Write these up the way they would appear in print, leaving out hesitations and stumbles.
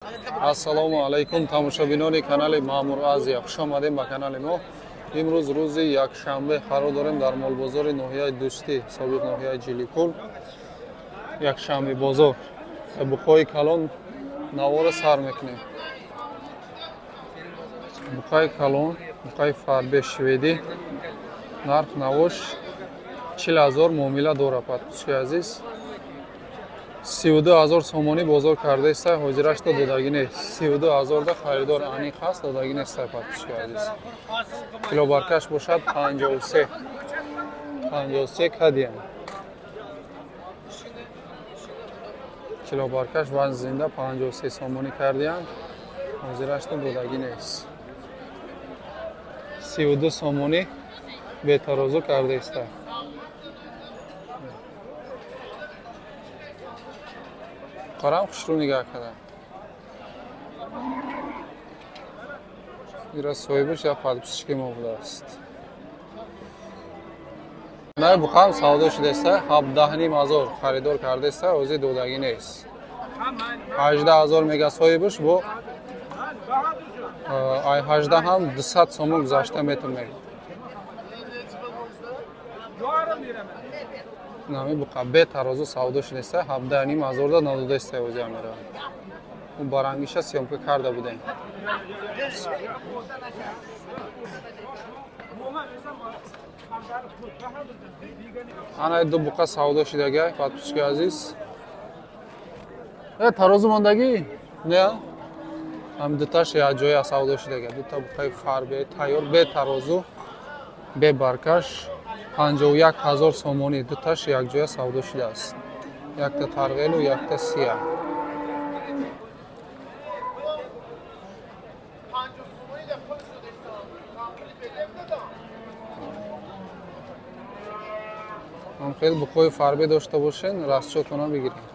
Ассалому алайкум, тамошобинони канали Маъмур Азия. Хуш омадем ба канали мо. Имрӯз рӯзи якшанбе қарор дорем дар молбозори ноҳияи Дӯстӣ, собиқ ноҳияи Ҷиликул. Якшанбе бозор. Буқои калон навора сар мекунем. Буқаи калон, буқаи фарбе шведӣ. Нарх навош 40 000 муомила дорад, подписчики азиз. 32 000 сомонӣ бозор кардаистай, ҳозирашто додагӣ нест. 32 000 да харидор аниқ ҳаст, додагӣ нестай, подписчики азиз. Килобаркаш бошад 53. 53 кадиям. Килобаркаш вазн зинда 53 сомонӣ кардиям, ҳозирашто додагӣ нест. 32 сомонӣ бетарозу кардаистай. Қарам хушрӯ нигаҳ кардам. Ира соҳибаш як подписчики мо будааст. Най буқам савдо шудааста, 17,5 ҳазор харидор кардааста, ҳозир додагӣ нест. 18 000 мега соҳибаш, бо ай 18 ҳам 200 сомон гузашта метон мега. Нами буқа бе тарозу савдо шудааста, 17,5 ҳазор да надодаиста ҳозир амера. Ӯ барангиша съёмка карда будем. Ана ду буқа савдо шудагай, подписчики азиз. Э, тарозу мондагӣ? Не? Ҳам дуташ якҷоя савдо шудага. Дута буқаи фарбе тайёр, бе тарозу, бе баркаш 51 000 сомонӣ дуташ якҷоя савдо шудааст. Якта тарғелу якта сия. Ҳам хеле буқои фарбе дошта бошен, расчётона бигиред.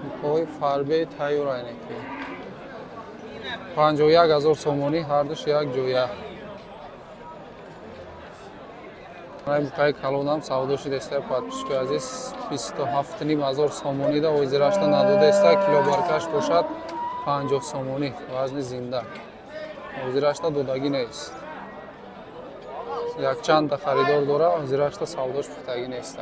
Буқои фарбеи тайёр айнеки. 51 000 сомонӣ ҳардуш як ҷоя. Буқаи калонам савдо шудааста, подписчики азиз, 27,5 ҳазор сомонӣ да ҳозирашта надодааста, килобаркаш бошад 50 сомонӣ вазни зинда. Ҳозирашта додагӣ нест. Якчанда харидор дора, ҳозирашта савдош пухтагӣ нест.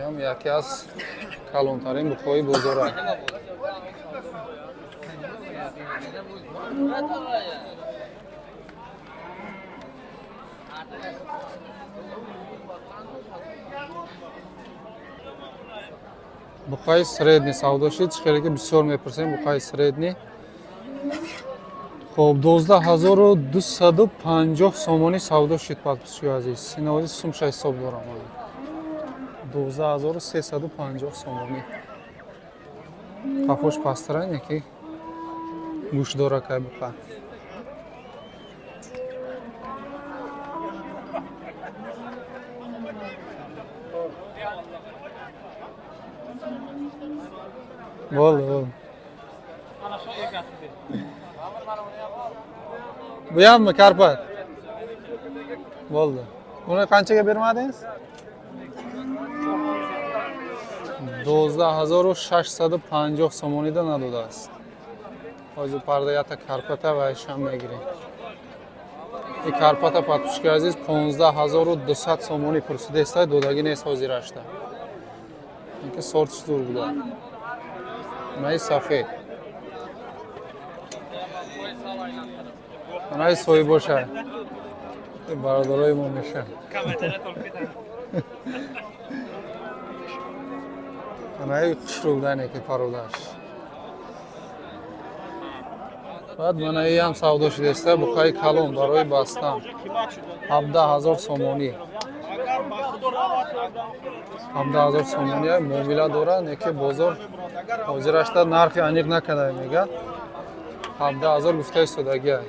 Ям яке аз калонтарин буқои бозора. Буқаи средний савдо шид, чӣ хеле ки бисёр мепурсем, буқаи средний. Хоб, 12 250 сомонӣ савдо шид, подписчики азиз. Синози сумша ҳисоб дорам. 12 350 сомонӣ. Қафош пасттара яки гӯшдора кай буқа. Bo'ldi, bo'ldi. Bu hammi karpat? Bo'ldi. Buni qanchaga bermadingiz? 12 650 сомонида надодааст. Ҳозир парда якта карпата ва ишам мегирем. И карпата, подписчики азиз, 15 200 сомонӣ пурсидаиста, додагӣ нест ҳозирашта. Инки сортиш зур буда. Манаи сафед. Манаи соҳибоша. Бародарои мо меша. Манаи хушрӯ будане ки пародаш. Баъд манаи ҳам савдо шудааста, буқаи калон барои бастан. 17 000 сомонӣ. 17 000 сомонӣ муомила дора, неки бозор ҳозирашта нархи аниқ накарда мега. 17 000 гуфта истодагиай.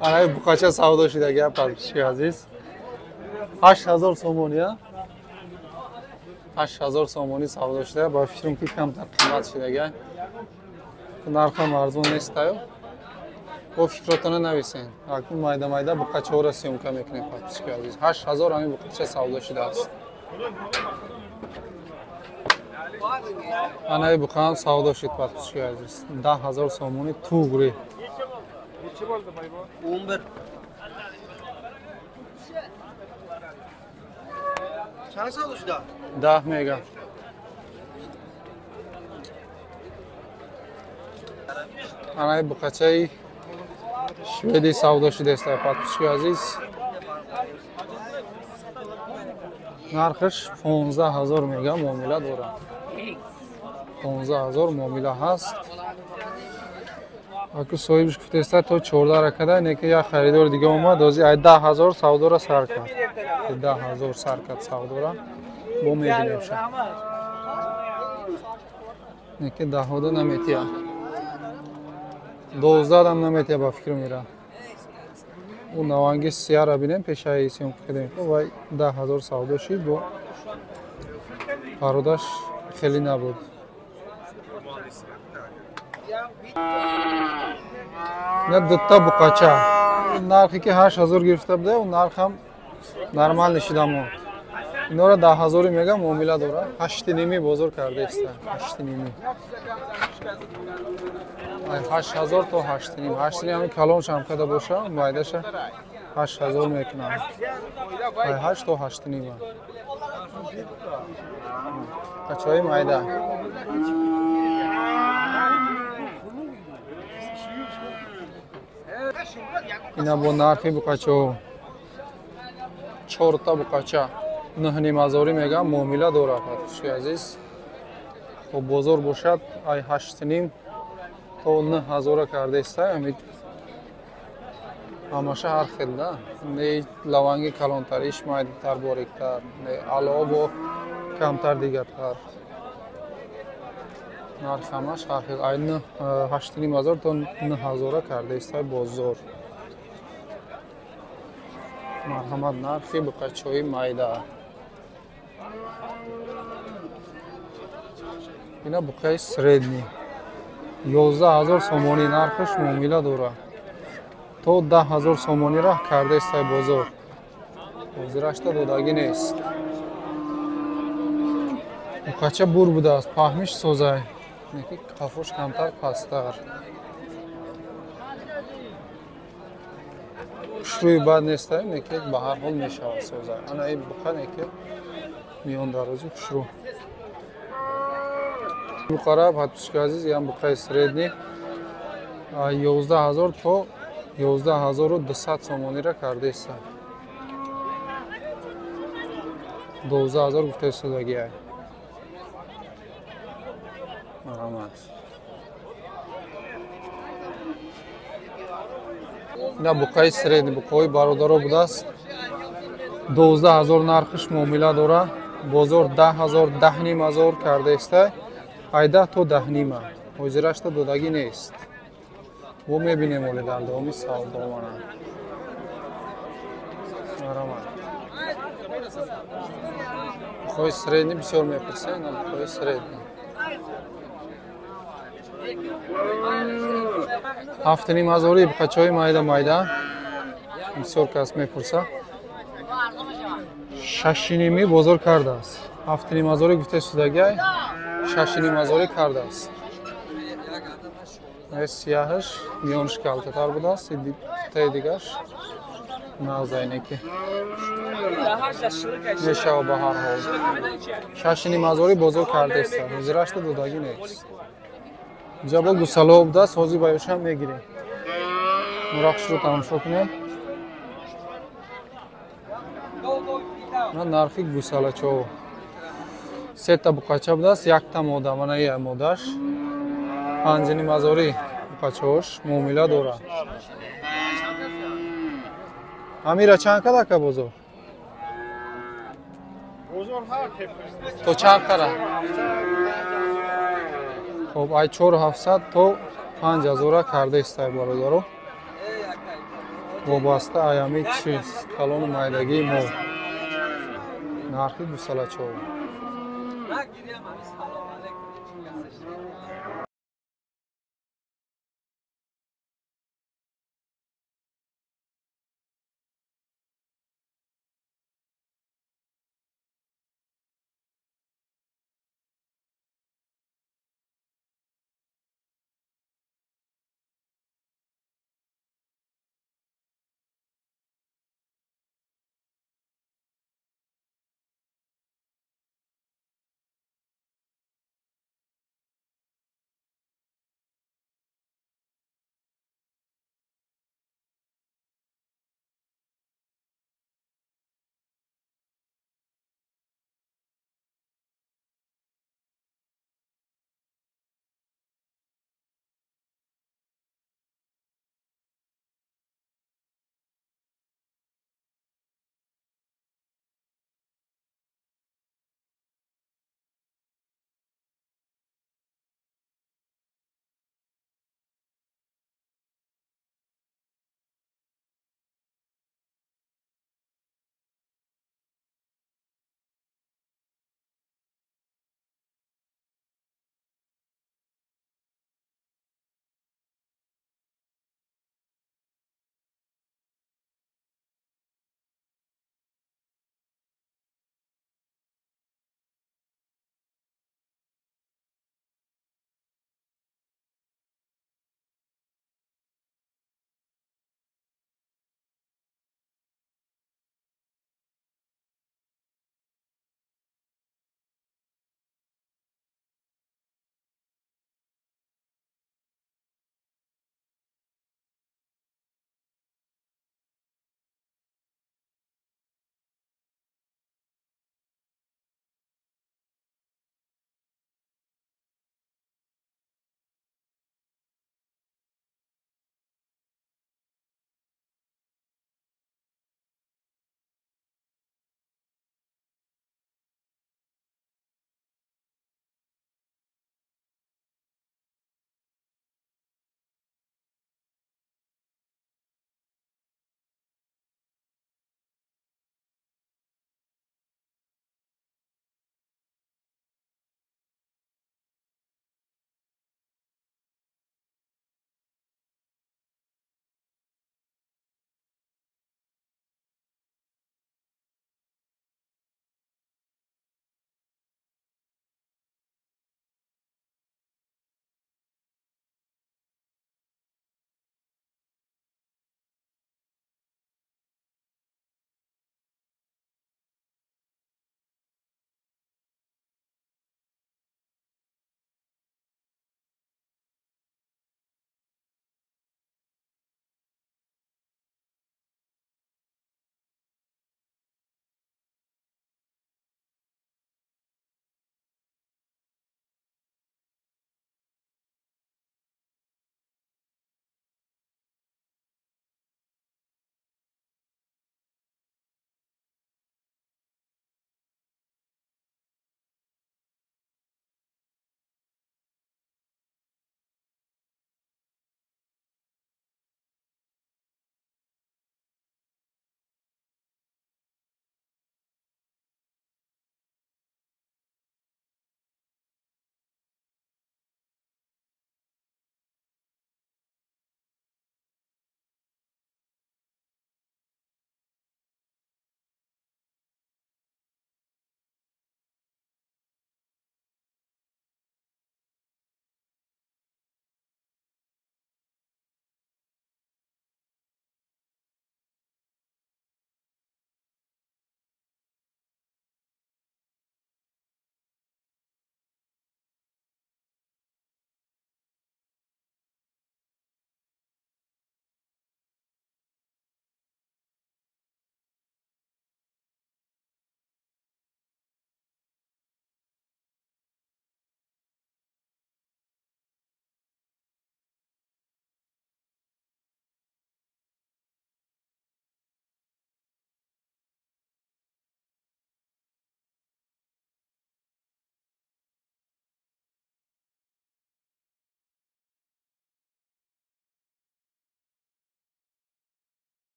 Анаи буқача савдо шудагия, подписчики азиз. 8000 сомонӣ, а? 8000 сомонӣ савдо шуда, ба фикрам ки камтар қимат шудага. Нархам арзон нестаю. Бо фикротона нависен. Акнун майда майда буқачаҳоро съёмка мекунем, подписчики азиз. 8000 ҳамин буқача савдо шудааст. Анаи буқаам савдо шуд, подписчики азиз. 10000 сомонӣ туғри. 11. Чанд савдо шуда? 10 мега. Анаи буқачаи шведи савдо шудааст, подписчики азиз. Нархаш 15000 мега муомила дорад. 15000 муомила ҳаст. Аку соҳибш гуфтааст то 14 ракада, не ки як харидор дига омад, ози ай 10000 савдора сар кард. 10000 сар кард савдора. Бо мебинем ша. Не ки даҳода наметия. 12 дам наметия ба фикр мера. У наванги сияра бинем пешаи съёмка кардем. Вай 10000 савдо шид, бо пародаш хеле набуд. На дутта буқача. Нархи ки 8000 гирифта буда, у нархам нормал шида монд. Инора 10000 мега муомила дора. 8.5 бозор карда иста. 8.5. Ай 8000 то 8.5. 8.5 ҳамин калонш ҳам када боша, майдаша 8000 мекунам. Ай 8 то 8.5. Качои майда. Ина бо нархи буқачо. 4 та буқача 9.5 мега муомила дорад, подписчики азиз. Хоб бозор бошад ай 8.5 то 9000 кардаиста. Ҳамин ҳамаша ҳар хел да. Не лаванги калонтар, иш майдатар, бориктар, не ало бо камтар дигартар. Нарх ҳамаш ҳар хел. Ай 8.5 то 9000 кардаиста бозор. Марҳамат, нархи буқачои майда. Ина буқаи средний. 11000 сомонӣ нархаш муомила дорад. То 10000 сомонӣ раҳ кардаистай бозор. Ҳозирашта додагӣ нест. Буқача бур будааст, паҳмиш созай. Неки қафош камтар пасттар. Хушрӯи бад нестай, неки ба ҳар ҳол мешавад созай. Ана ин буқа неки миёндарози хушрӯ. Буқара, подписчики азиз, ям буқаи средний 11000 то 11200 сомониро кардаиста. 12000 гуфтаистодагиай. Марҳамат. Ина буқаи средний, буқаҳои бародаро будааст. 12000 нархиш муомила дора. Бозор 10000, 10500 кардаиста. Ай 10 то 10.5. Ҳозирашта додагӣ нест. Бо мебинем оле дар давоми савдо мана. Марҳамат. Буқаҳои средний бисёр мепурсанд, ина буқаҳои средний. 7.5 буқачаҳои майда майда бисёр кас мепурса. 6.5 бозор кардааст. 7.5 гуфтаистодагиай, 6.5 кардааст. Сияҳаш миёнаш калтатар будааст, таи дигаш нағзайнеки. Мешава ба ҳар ҳол. 6.5 бозор кардааст. Ҳозирашта додагӣ нест. Инҷа бо гусалаҳо будааст, ҳозир ба ёшам мегирем. Мурахшро тамошо кунем. На нархи гусалачаҳо. Сета буқача будааст, якта мода, мана ия модаш. 5.5 буқачаҳош муомила дорад. Амира чанд када ака бозор? То чанд када? Хоб, ай 4700 то 5000 кардаистай бародаро. Вобаста ай ҳамин чиз, калону майдагии мо. Нархи гусалачаҳо.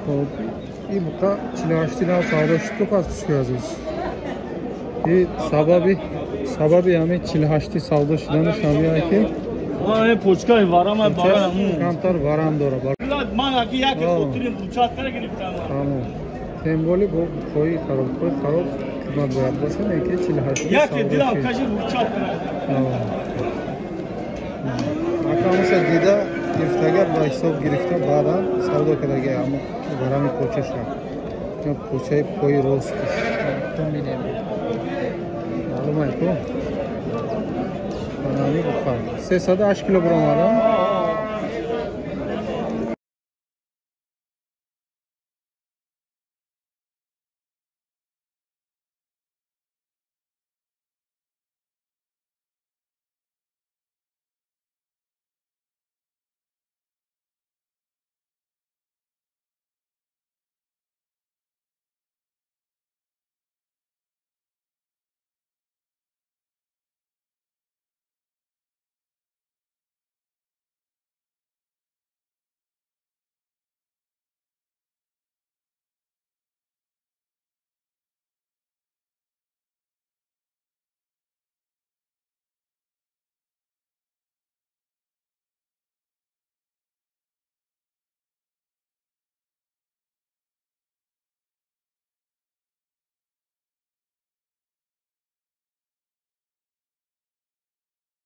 Хоб, и буқа 48 нав савдо шуд, подписчики азиз. И сабаби ҳамин 48 савдо шуданаш ҳамиае ки почкаи варама барам камтар варам дора. Ман аки яке хотирим ручатка гирифтам. Тамом. Тем более бо буқои хароб, буқои хароб қимат бояд боша, не ки 48. Яке дилам кажи ручатка. Акамуша дида гирифтага, ба ҳисоб гирифта, баъдан савдо кардага. Ама варами почаша, почаи пои ростиш маълумай ку. Анами буқа 308 кило баромада.